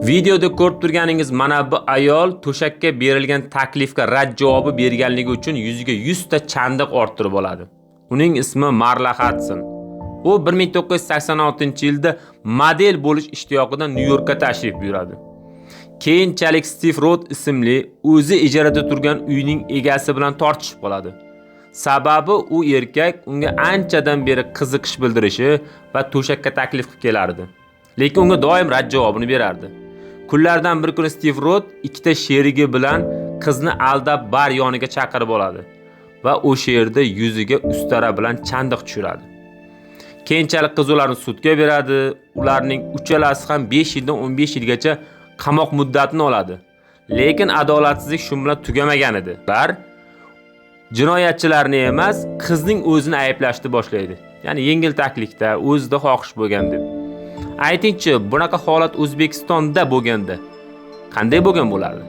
Videoda ko'rib turganingiz mana bu ayol to'shakka berilgan taklifga rad javobi berganligi uchun yuziga 100 ta chandiq orttirib oladi. Uning ismi Marla Hudson. U 1986-yilda model bo'lish ishtiyoqida Nyu-Yorkka tashrif buyuradi. Keyinchalik Stiv Rod ismli o'zi ijarada turgan uyning egasi bilan tortishib qoladi. Sababi u erkak unga anchadan beri qiziqish bildirishi va to'shakka taklif qilib kelardi. Lekin unga doim rad javobini berardi. Kunlardan bir kuni Stiv Rod ikkita sherigi bilan qizni aldab bar yoniga chaqirib oladi va o'sha yerda yuziga ustara bilan chandiq tushiradi. Keyinchalik qiz ularni sudga beradi. Ularning uchalasi ham 5 yildan 15 yilgacha qamoq muddatini oladi. Lekin adolatsizlik shu bilan tugamagan edi. Ular jinoyatchilarni emas, qizning o'zini ayblashni boshlaydi. Ya'ni yengil taklikda o'zida xohish bo'lgan deb. Aytingchi, bunaqa holat O'zbekistonda bo'lganda qanday bo'lgan bo'lardi?